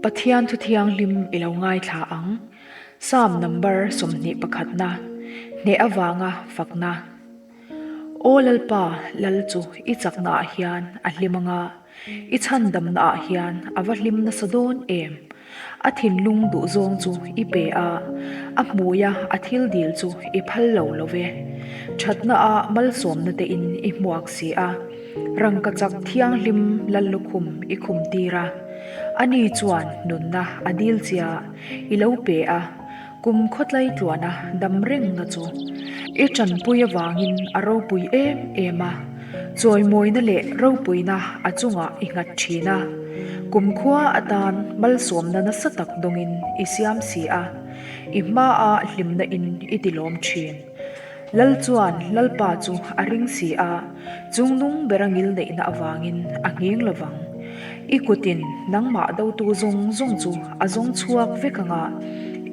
Pathian thu thianghlim i lo ngaithla ang. Psalm number 21 na, Hneh avanga fakna. Aw Lalpa, Lal chu i chakna ah hian a hlim anga, i chhandamna ah hian a va hlim nasa dawn em? A thinlung duhzawng chu i pe a, a hmuia a thil dil chu i phal lo lo ve. Thatna a malsawmna te in i hmuak si a, rangkachak thianghlim lal lukhum i khum tir a. Ani chuan nunna a dil chia i lo pe a, kum khawtlai tluana dam rengna chu i tanpui avangin a ropui em em a, chawimawina leh ropuina a chungah i nghat thin a, kumkhua atan malsawmna nasa tak dawngin i siam si a, i hmaa hlimna in i tilawm thin. Lal chuan Lalpa chu a ring si a, chungnung bera ngil neihna avangin a nghing lovang. I kutin nangmah dotu zawng zawng chu a zawng chhuak vek ang a,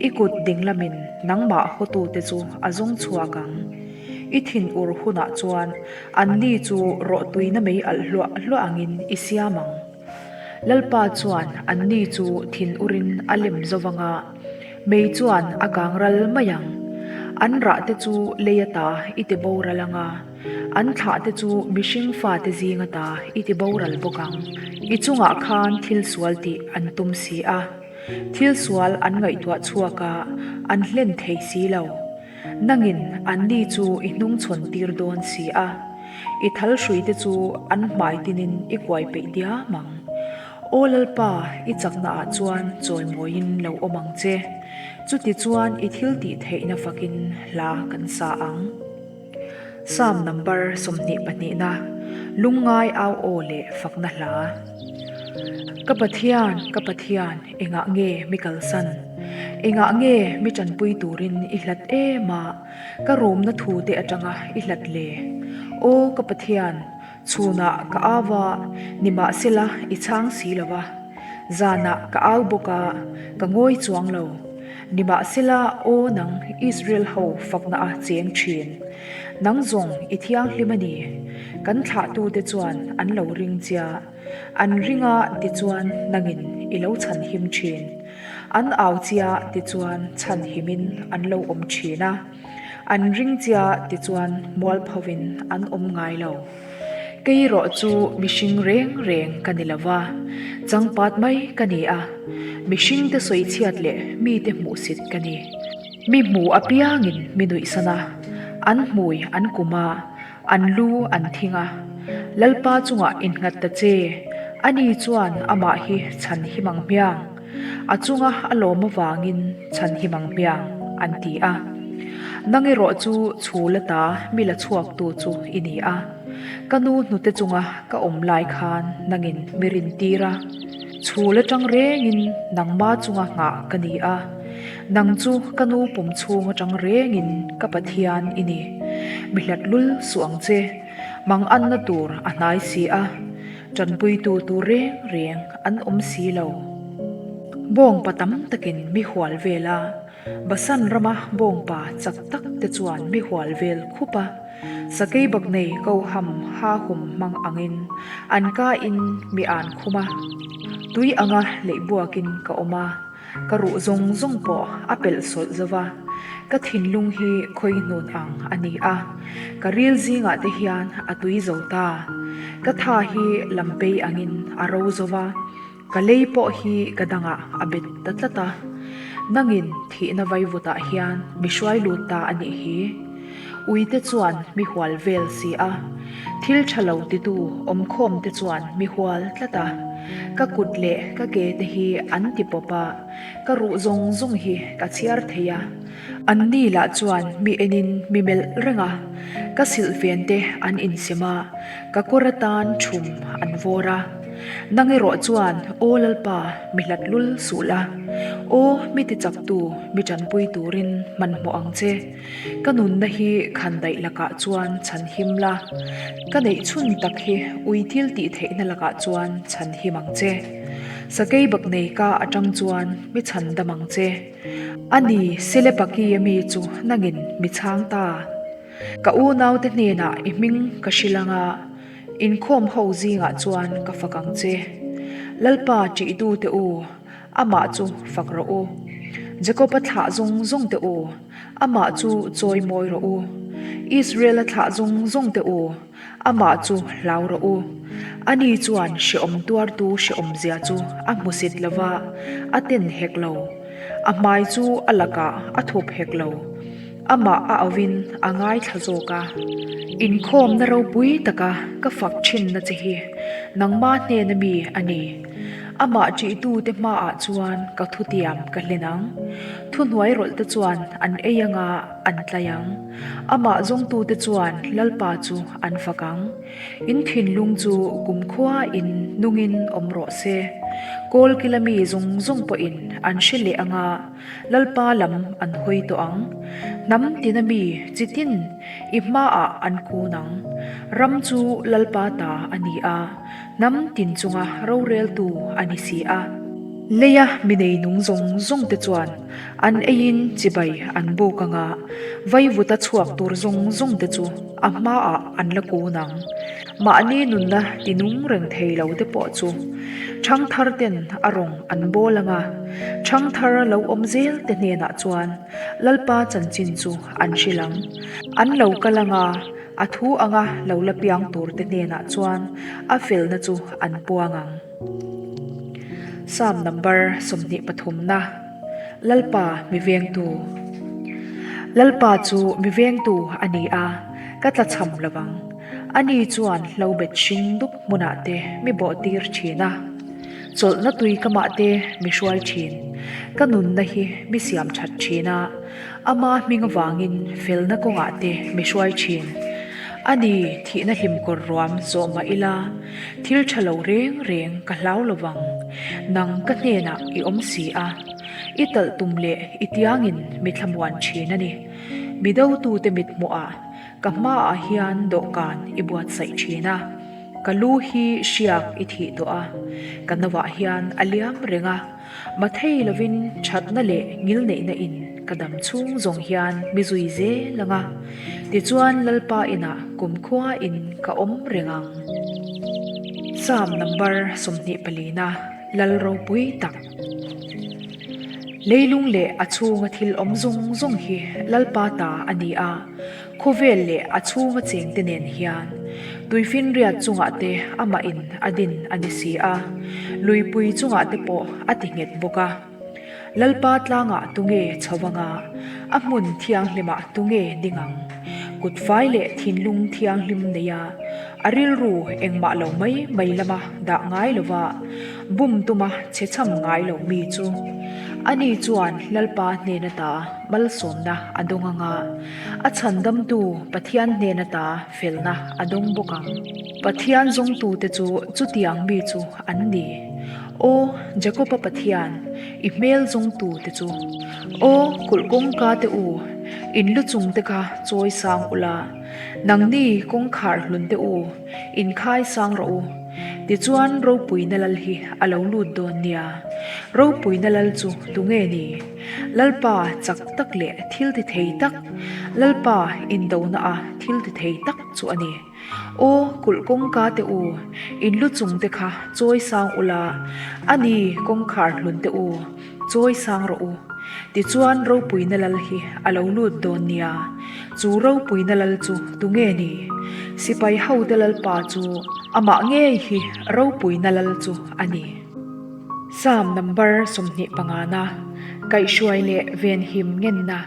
i kut dinglamin nangmah hawtute chu a zawng chhuak ang. I thinur hunah chuan anni chu rawhtuina mei alh hluah hluah angin i siam ang. Lalpa chuan anni chu thinurin a lem zo vang a, mei chuan a kang ral mai ang. An rah te chu lei ata i ti boral ang a, an thlah te chu mihring fate zing ata i ti boral bawk ang. I chungah khan thil sual tih an tum si a, thil sual an ngaihtuah chhuak a, an hlen thei si lo. Nangin anni chu i hnungchhawn tir dawn si a, i thal hruite chu an hmai tinin i kuai peih diam ang. Aw Lalpa, i chaknaah chuan chawimawiin lo awm ang che, chuti chuan i thil tih theihna fakin hla kan sa ang. Psalm number 22 na, Lungngai au aw leh fakna hla. Ka Pathian, ka Pathian, engah nge mi kalsan? Engah nge mi tanpui turin i hlat em a, ka rumna thu te atanga i hlat le? Aw ka Pathian, chhunah ka au a, nimahsela i chhang si lo va. Zanah ka au bawk a, ka ngawi chuang lo. Nimahsela aw nang Israel ho fakna a cheng thin. Nang zawng i thianghlim a ni. Kan thlahtute chuan an lo ring chia. An ring a tichuan nangin i lo chhanhim thin. An au chia tichuan chhanhimin an lo awm thin a. An ring chia tichuan mualphovin an awm ngai lo. Kei erawh chu mihring reng reng ka ni lo va, changpat mai ka ni a, mihringte sawichhiat leh mite hmuhsit ka ni. Mi hmu apiangin mi nuihsan a, an hmui an kum a, an lu an thing a. Lalpa chungah innghat ta che, ani chuan amah hi chhan him ang hmiang, a chunga a lawm avangin chhan him ang hmiang, an ti a. Nang erawh chu chhul ata mi la chhuaktu chu i ni a, ka nu hnute chunga ka awm lai khan nangin mi rintir a, chhul atang rengin nangma chunga nghah ka ni a, nang chu ka nu pum chhung atang rengin ka Pathian i ni. Mi hlat lul suh ang che, mang anna tur a hnai si a, tanpuitu tur reng reng an awm si lo. Bawngpa tam takin mi hual vel a. Basan rama bawngpa chak tak te chuan mi hual vel khup a, sakei bak nei ko ham ha hum hmang angin an ka in mi an khum a. Tui anga leih buakin ka awm a, ka ruh zawng zawng pawh a pelh sawlh zo va, ka thinlung hi khawi hnun ang a ni a, ka ril zingah te hian a tui zo ta, ka tha hi lampei angin a ro zo va. Ka lei pawh hi ka dangah a bet ta tlat a, nangin thihna vaivutah hian mi hruai lut ta a nih hi. Uite chuan mi hual vel si a, thil tha lo titu awmkhawm te chuan mi hual tlat a, ka kut leh ka ke te hi an ti pawp a, ka ruh zawng zawng hi ka chhiar thei a. Anni lah chuan mi enin mi melh reng a, ka silhfen te an insem a, ka kawr atan thum an vawr a. Nang erawh chuan, Aw Lalpa, mi hlat lul suh la, Aw mi tichaktu, mi tanpui turin hmanhmawh ang che. Ka nunna hi khandaih lakah chuan chhan him la, ka neih chhun tak hi ui thil tih theihna lakah chuan chhan him ang che. Sakei baknei ka atang chuan mi chhan dam ang che. A ni, Selepaki a mi chu nangin mi chhang ta. Ka unaute hnenah i hming ka hrilh ang a, inkhawm ho zingah chuan ka fak ang che. Lalpa ṭihtute u. Amah chu fak rawh u. Jakob-a thlah zawng zawng te u, amah chu chawimawi rawh u. Israel-a thlah zawng zawng te u, amah chu hlau rawh u. Ani chuan hrehawm tuartu hrehawmzia chu a hmusit lo va, a ten hek lo. A hmai chu a lakah a thup hek lo. Amah a auhin a ngaithla zawk a. Inkhawmna ropui taka ka fak thinna che hi nangma hnena mi a ni. Amah ṭihtute hmaah chuan ka thutiam ka hlen ang. Thuhnuai rawlhte chuan an ei anga an tlai ang. Amah zawngtute chuan Lalpa chu an fak ang. In thinlung chu kumkhua in nungin awm rawh se. Kawlkila mi zawng zawng pawhin an hre leh anga Lalpa lam an hawi tawh ang. Hnam tina mi chi tin i hmaah an kun ang. Ram chu Lalpa ta a ni a, hnam tin chunga roreltu a ni si a. Leia mi nei nung zawng zawng te chuan an eiin chibai an buk ang a, vaivuta chhuak tur zawng zawng te chu a hmaah an la kun ang. Mahni nunna ti nung reng thei lo te pawh chu ṭhangthar ten a rawng an bawl ang a, ṭhangthar lo awm zel te hnenah chuan Lalpa chanchin chu an hrilh ang. An lo kal ang a, a thu anga lo la piang tur te hnenah chuan a felna chu an puang ang. Psalm number 23 na Lalpa mi vengtu Lalpa chu mi vengtu a ni a, ka tlachham lovang. Ani chuan hlo bet hring dup hmunah te mi bawh tir thin a, chawlhna tui kamah te mi hruai thin. Ka nunna hi mi siam that thin a, ama hming avangin felna kawngah te mi hruai thin. Ani thihna hlimkawr ruam zawh mah ila, thil tha lo reng reng ka hlau lovang. Nang ka hnenah i awm si a, i talh tum leh i tiangin mi thlamuan thin a ni. Mi dotute mithmuhah Ka hmaah hian dawhkan i buatsaih thin a, ka lu hi hriak i thih tawh a, ka nauah hian a liam reng a, mathei lovin thatna leh ngilneihna in ka dam chhung zawng hian mi zui zel ang a, tichuan Lalpa inah kumkhua in ka awm reng ang. Psalm number 24 na Lal ropui tak. Leilung leh a chhunga thil awm zawng zawng hi Lalpa ta a ni a, khawvel leh a chhunga chengte nen hian tuifinriat chungah te amah in a din a ni si a, luipui chungah te pawh a ti nghet bawk a. Lalpa tlangah tunge chho anga, a hmun thianghlimah tunge ding ang? Kut fai leh thinlung thianghlim neia a rilru engmah lo mai mai lama dah ngai lova bum tuma chhe chham ngai lo mi chu ani chuan Lalpa hnen ata malsawmna a dawng anga a chhandamtu Pathian hnen ata felna a dawng bawk ang. Pathian zawngtute chu chutiang mi chu an ni. Aw Jakob-a Pathian, i hmel zawngtute chu. Aw kulh kawngka te u, in lu chung te kha chawi sang ula, nangni kawngkhar hlun te u, in khai sang rawh u. Tichuan ropuina lal hi a lo lut dawn nia. Ropuina lal chu tunge ni? Lalpa chak tak leh thil ti thei tak, Lalpa indona a thil ti thei tak chu a ni. Aw kulh kawngka te u, in lu chung te kha chawi sang ula, a ni kawngkhar hlun te u, chawi sang rawh u. Tichuan ropuina lal hi a lo lut dawn nia. Chu ropuina lal chu tunge ni? Sipai hote lalpa chu amah ngei hi ropuina lal chu a ni. Psalm number 25 na, Kaihhruai leh venhim ngenna.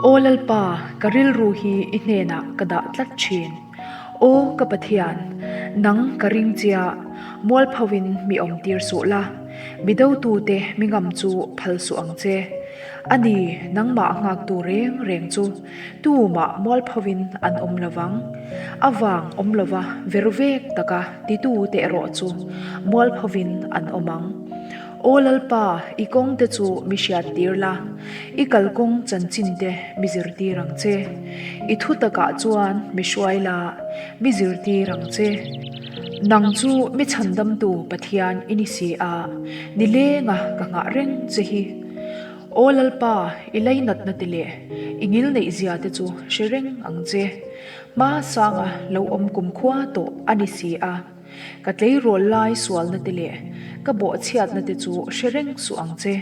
Aw Lalpa, ka rilru hi i hnenah ka dah tlat thin. Aw ka Pathian, nang ka ring chia, mualphoin mi awm tir suh la, mi dotute mi ngam chu phal suh ang che. A ni, nangmah nghaktu reng reng chu tumah mualphoin an awm lo vang. A vang awm lova ver vek taka titute erawh chu mualphoin an awm ang. Aw Lalpa, i kawngte chu mi hriattir la, i kalkawng chanchinte mi zirtir ang che. I thu takah chuan mi hruai la, mi zirtir ang che. Nang chu mi chhandamtu Pathian i ni si a, nilenga ka nghah reng che hi. Aw Lalpa, i lainatna te leh i ngilneihzia te chu hre reng ang che. Hma sanga lo awm kumkhua tawh a ni si a. Ka tleirawl lai sualna te leh ka bawhchhiatna te chu hre reng suh ang che.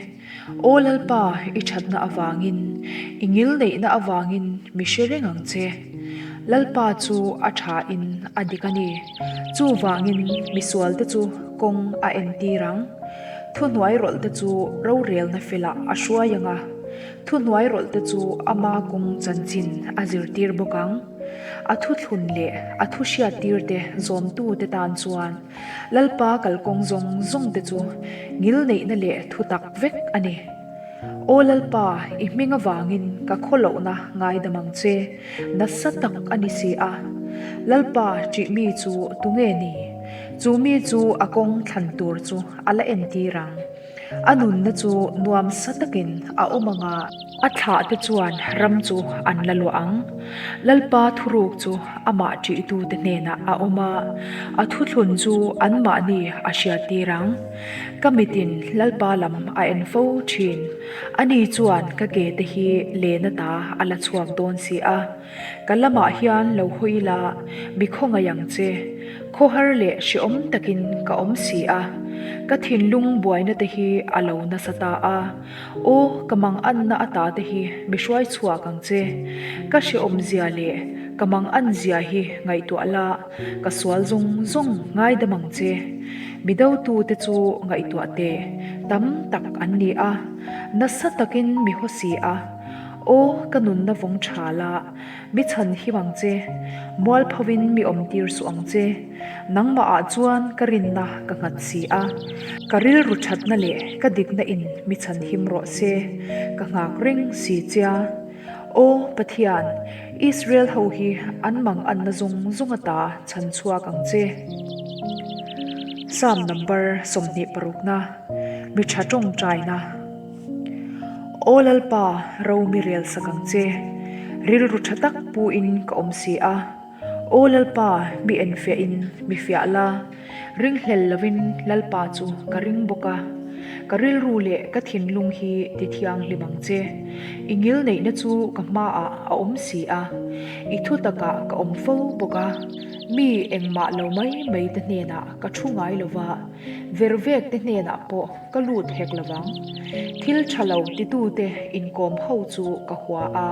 Aw Lalpa, i thatna avangin, i ngilneihna avangin mi hre reng ang che. Lalpa chu a thain a dik a ni. Chuvangin misualte chu kawng a entir ang. Thuhnuai rawlhte chu rorelna felah a hruai ang a, thuhnuai rawlhte chu ama kawng chanchin a zirtir bawk ang. A thuthlun leh a thu hriattirte zawmtute tan chuan Lalpa kalkawng zawng zawngte chu ngilneihna leh thutak vek a ni. Aw Lalpa, i hming avangin ka khawlohna ngaidam ang che, nasa tak a ni si a. Lalpa, ṭih mi chu tunge ni? Chu mi chu a kawng thlan tur chu a la entir ang. A nunna chu nuamsa takin a awm ang a. A thlahte chuan ram chu an la luah ang. Lalpa thuruk chu amah ṭihtute hnenah a awm a, a thuthlun chu anmahni a hriattir ang. Ka mitin Lalpa lam a en fo ṭhin. Ani chuan ka ke te hi len ata a la chhuak dawn si a. Ka lamah hian lo hawi la, mi khawngaih ang che. Khawhar leh hrehawm takin ka awm si a. Ka thinlung buaina te hi a lo nasa ta a. Aw, ka manganna ata te hi mi hruai chhuak ang che. Ka hrehawm zia leh ka mangan zia hi ngaihtuah la, ka sual zawng zawng ngaidam ang che. Mi dotute chu ngaihtuah teh tam tak an ni a, nasa takin mi haw si a. Aw, ka nunna vawng tha la, mi chhan him ang che, mualphovin mi awmtir suh ang che. Nangmahah chuan ka rinna ka nghat si a, ka rilru thatna leh ka dikna in mi chhan him rawh se, ka nghak reng si chia. Aw, Pathian, Israel ho hi an mang anna zawng zawng ata chhan chhuak ang che. Psalm number 26 na, Mi tha tawngtaina. Aw Lalpa, ro mi rel sak ang che. Rilru tha tak pu in ka awm si a. Aw Lalpa, mi enfiah in mi fiah la. Ringhlel lovin Lalpa chu ka ring bawk a. Ka rilru leh ka thinlung hi ti thianghlim ang che. I ngilneihna chu ka hmaah a awm si a. I thu takah ka awm fo bawk a. Mi engmah lo mai mai te hnenah ka thu ngai lova, vervek te hnenah pawh Ka lut hek lo vang. Thil tha lo titute inkawm ho chu ka hua a,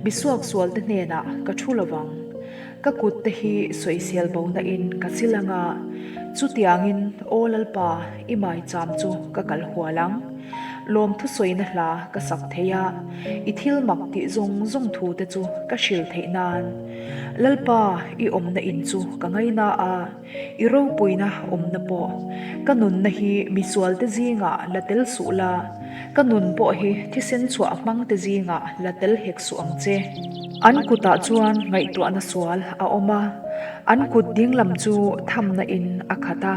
misuaksualte hnenah ka thu lo vang. Ka kutte hi sawisel bona in ka chil ang a, chutiangin Aw Lalpa, i maicham chu ka kal hual ang. Lawmthu sawina hla ka sak thei a, i thil mak tih zawng zawng thute chu ka hril theih nan. Lalpa, i awmna in chu ka ngaina a. I ropuina awmna pawh ka nunna hi misualte zingah la tel suh la, ka nun pawh hi thisen chhuah hmangte zingah la tel hek suh ang che. An kutah chuan ngaihtuahna sual a awm a, an kut dinglam chu thamna in a khat a.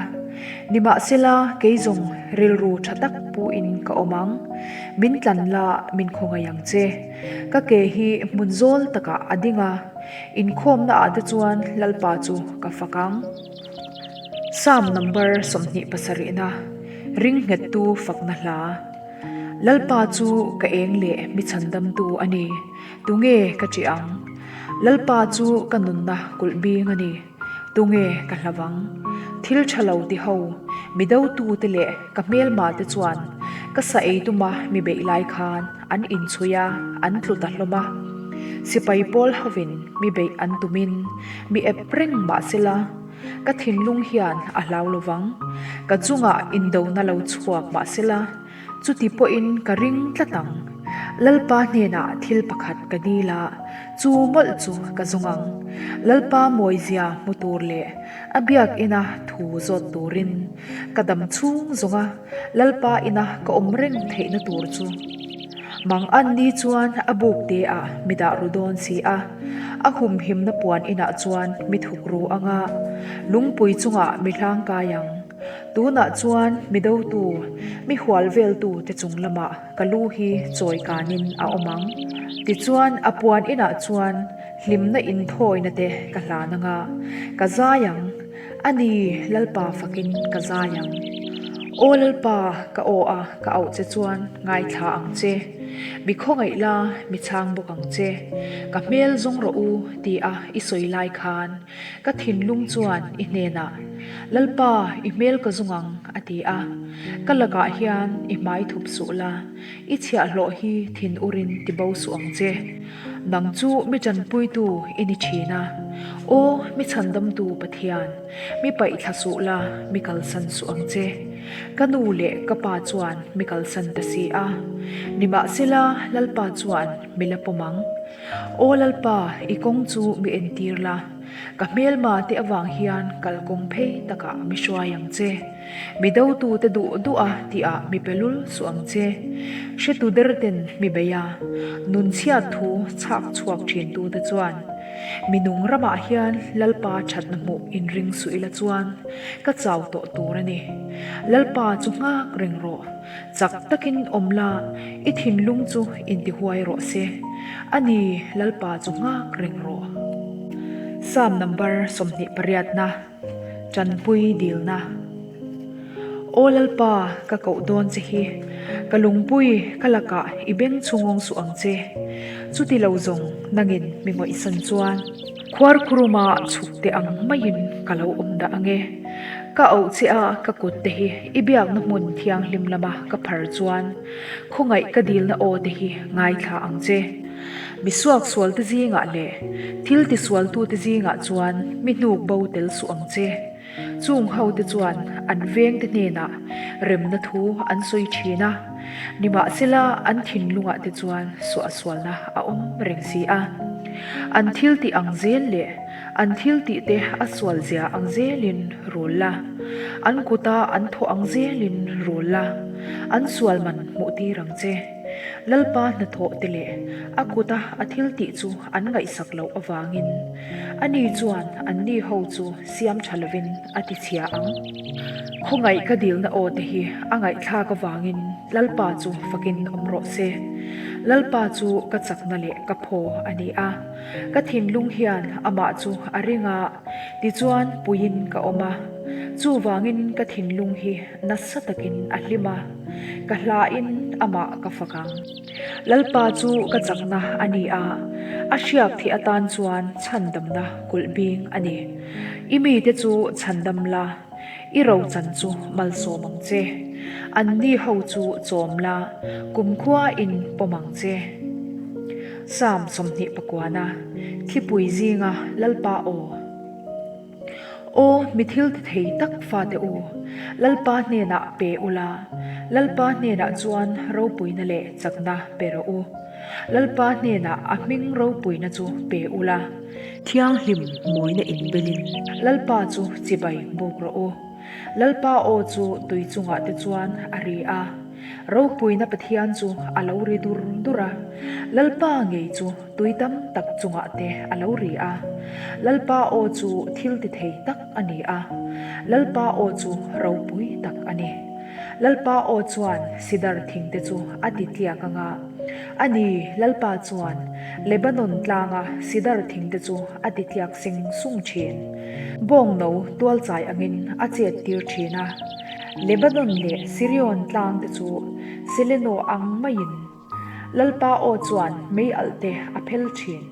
Nimahsela kei zawng rilru tha tak puin ka awm ang, min tlan la min khawngaih ang che. Ka ke hi hmun zawl takah a ding a. Inkhawmna ah te chuan Lalpa chu ka fak ang. Psalm number 27 na, Ring nghettu fakna hla. Lalpa chu ka eng leh mi chhandamtu a ni, tunge ka ṭih ang? Lalpa chu ka nunna kulh bing a ni, tunge ka hlau ang? Thil ṭha lo ti ho, mi dotute leh ka hmelmate chuan ka sa ei tuma mi beih lai khan, An inchhui a, an tlu ta hlawm a. Sipai pawl hovin mi beih an tumin mi ep reng mah sela, ka thinlung hian a hlau lo vang. Ka chungah indona lo chhuak mah sela, chuti pawhin ka ring tlat ang. Lalpa hnenah thil pakhat ka dil a, chu mawlh chu ka zawng ang. Lalpa mawizia hmu tur leh a biakina thu zawt turin ka dam chhung zawng a. Lalpa ina ka awm reng theihna tur chu mang an ni chuan a buk te ah mi dah ru dawn si a, a humhimna puan inah chuan mi thuk ru ang a, lungpui chungah mi hlang kai ang. Tunah chuan mi dotu, mi hual veltu te chung lamah ka lu hi chawi kanin a awm ang. Tichuan a puan inah chuan hlimna inthawina te ka hlan ang a, ka zai ang. A ni, Lalpa fakin ka zai ang. Aw Lalpa, ka aw a, ka auh che chuan ngaithla ang che. Mi khawngaih la, mi chhang bawk ang che. Ka hmel zawng rawh u, ti a i sawi lai khan ka thinlung chuan i hnenah, Lalpa, i hmel ka zung ang, a ti a. Ka lakah hian i hmai thup suh la, i chhiahhlawh hi thin urin ti bo suh ang che. Nang chu mi tanpuitu i ni thin a, Aw, mi chhandamtu Pathian, mi paihthla suh la, mi kalsan suh ang che. Ka nu leh ka pa chuan mi kalsan ta si a, nimahsela Lalpa chuan mi la pawm ang. Aw Lalpa, i kawng chu mi entir la, ka hmelma te avang hian kalkawng phei takah mi hruai ang che. Mi dotute duh duh a tihah mi pe lul suh ang che. Hretu derten mi bei a, nun chhiat thu chhak chhuak thintute chuan, Mi nung ramah hian Lalpa thatna hmuh inring suh ila chuan ka chau tawh tur a ni. Lalpa chu nghak reng rawh. Chak takin awm la, i thinlung chu intihuai rawh se. A ni, Lalpa chu nghak reng rawh. Psalm number 28 na. Tanpui dilna. Aw Lalpa, ka koh dawn che hi, ka lungpui ka lakah i beng chhungawng suh ang che. Chuti lo zawng nangin mi ngawihsan chuan khuarkhuruma chhuk teh ang maiin ka lo awm dah ang e. Ka auh che a, ka kut te hi i biakna hmun thianghlim lama ka phar chuan khawngaih ka dilna aw te hi ngaithla ang che. Mi suaksualte zingah leh thil tisualtute zingah chuan mi hnuk bo tel suh ang che. Chung hote chuan an vengte hnenah remna thu an sawi thin a, nimahsela an thinlungah te chuan suahsualna a awm reng si a. An thil tih ang zel leh an thil tihte a sualzia ang zelin rul la, an kuta an thawh ang zelin rul la, an sual man hmuhtir ang che. Lalpa hnathawh te leh a kuta a thil tih chu an ngaihsak loh avangin ani chuan anni ho chu siam tha lovin a ti chhia ang. Khawngaih ka dilna aw te hi a ngaihthlak avangin Lalpa chu fakin awm rawh se. Lalpa chu ka chakna leh ka phaw a ni a, ka thinlung hian amah chu a ring a, tichuan puiin ka awm a, chuvangin ka thinlung hi nasa takin a hlim a, ka hlain amah ka fak ang. Lalpa chu ka chakna a ni a, a hriak thih atan chuan chhandamna kulh bing a ni. I mite chu chhandam la, i rochan chu malsawm ang che. Anni ho chu chawm la, kumkhua in pawm ang che. Psalm 29, Thlipui zinga Lalpa aw. Aw, mi thil ti thei tak fate u, Lalpa hnenah pe ula, Lalpa hnenah chuan ropuina leh chakna pe rawh u. Lalpa hnenah a hming ropuina chu pe ula. Thianghlim mawina inbelin Lalpa chu chibai buk rawh u. Lalpa aw chu tui chungah te chuan a ri a, ropuina Pathian chu a lo ri dur dur a, Lalpa ngei chu Tui tam tak chungah te a lo ri a, Lalpa aw chu thil ti thei tak a ni a, Lalpa aw chu ropui tak a ni. Lalpa aw chuan sidar thing te chu a ti tliak ang a, a ni, Lalpa chuan Lebanon tlanga sidar thing te chu a ti tliak seng sung thin. Bawngno tualchai angin a chet tir thin a, Lebanon leh Sirion tlang te chu Seleno ang maiin. Lalpa aw chuan mei alh te a phel thin.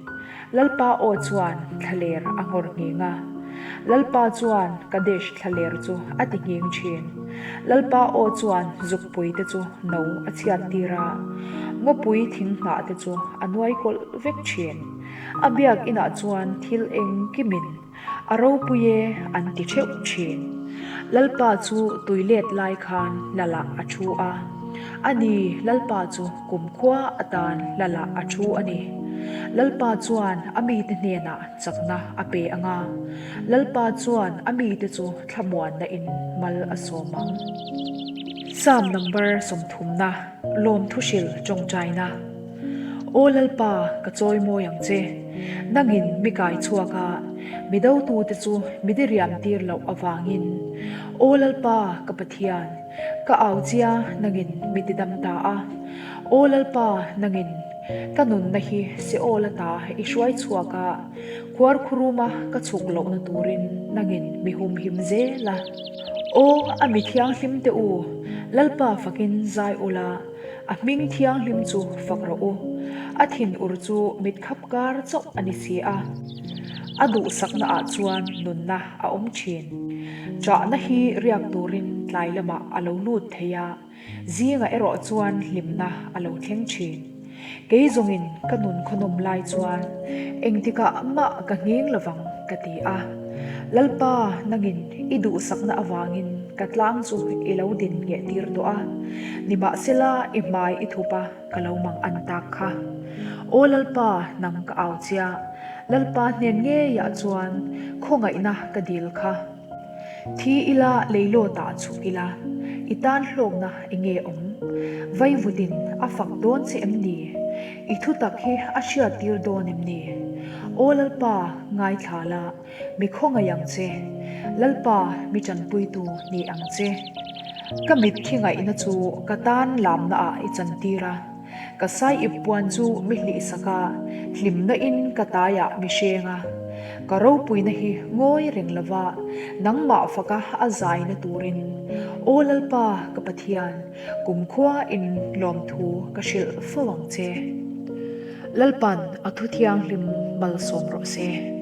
Lalpa aw chuan thlaler a nghawr nghing a. Lalpa chuan Kadesh thlaler chu a ti nghing thin. Lalpa aw chuan zukpui te chu no a chhiat tir a, ngawpui thing hnah te chu a nuai kawlh vek thin. A biak inah chuan thil engkimin A ropui e, an ti theuh thin. Lalpa chu tui let lai khan Lalah a thu a. A ni, Lalpa chu kumkhua atan Lalah a thu a ni. Lalpa chuan a mite hnenah chakna a pe ang a, Lalpa chuan a mite chu thlamuanna in mal a sawm ang. Psalm number sawmthumna, Lawmthuhril tawngtaina. Aw Lalpa, ka chawi mawi ang che. Nangin mi kai chhuak a, mi dotute chu mi diriam tir loh avangin. Aw Lalpa, ka Pathian, ka au chia nangin mi tidam ta a. Aw Lalpa, nangin ka nunna hi Seol ata i hruai chhuak a, khuarkhuruma ka chhuk lohna turin nangin mi humhim zel a. Aw, a mi thianghlim te u, Lalpa fakin zai ula, a hming thianghlim chu fak rawh u. A thinur chu mitkhap kar chauh a ni si a, a duhsakna ah chuan nunna a awm thin. Chahna hi riak turin tlai lamah a lo lut thei a. Zingah erawh chuan hlimna a lo thleng thin. Kei zawngin ka nun khawnawm lai chuan engtikah mah ka nghing lovang ka ti a. Lalpa nangin i duhsakna avangin ka tlang chu i lo din ngheh tir tawh a, nimahsela i hmai i thup a ka lo mang an tak kha. Aw Lalpa nang ka au chia, Lalpa hnen ngeiah chuan khawngaihna ka dil kha. Thi ila leilawtah chhuk ila, i tan hlawkna eng nge awm? Vaivutin a fak dawn che em ni? I thutak hi a hriattir dawn em ni? Aw Lalpa, ngaithla la, mi khawngaih ang che. Lalpa, mi tanpuitu ni ang che. Ka mitthi ngaihna chu ka tan lamnaah i chantir a. Ka sai ip puan chu mi hlihsak a, hlimna in ka taiah mi hreng a. Ka ropuina hi ngawi reng lova nangmah faka a zaina turin, Aw Lalpa ka Pathian, kumkhua in lawmthu ka hrilh fo ang che. Lalpan a thu thianghlim malsawm rawh se.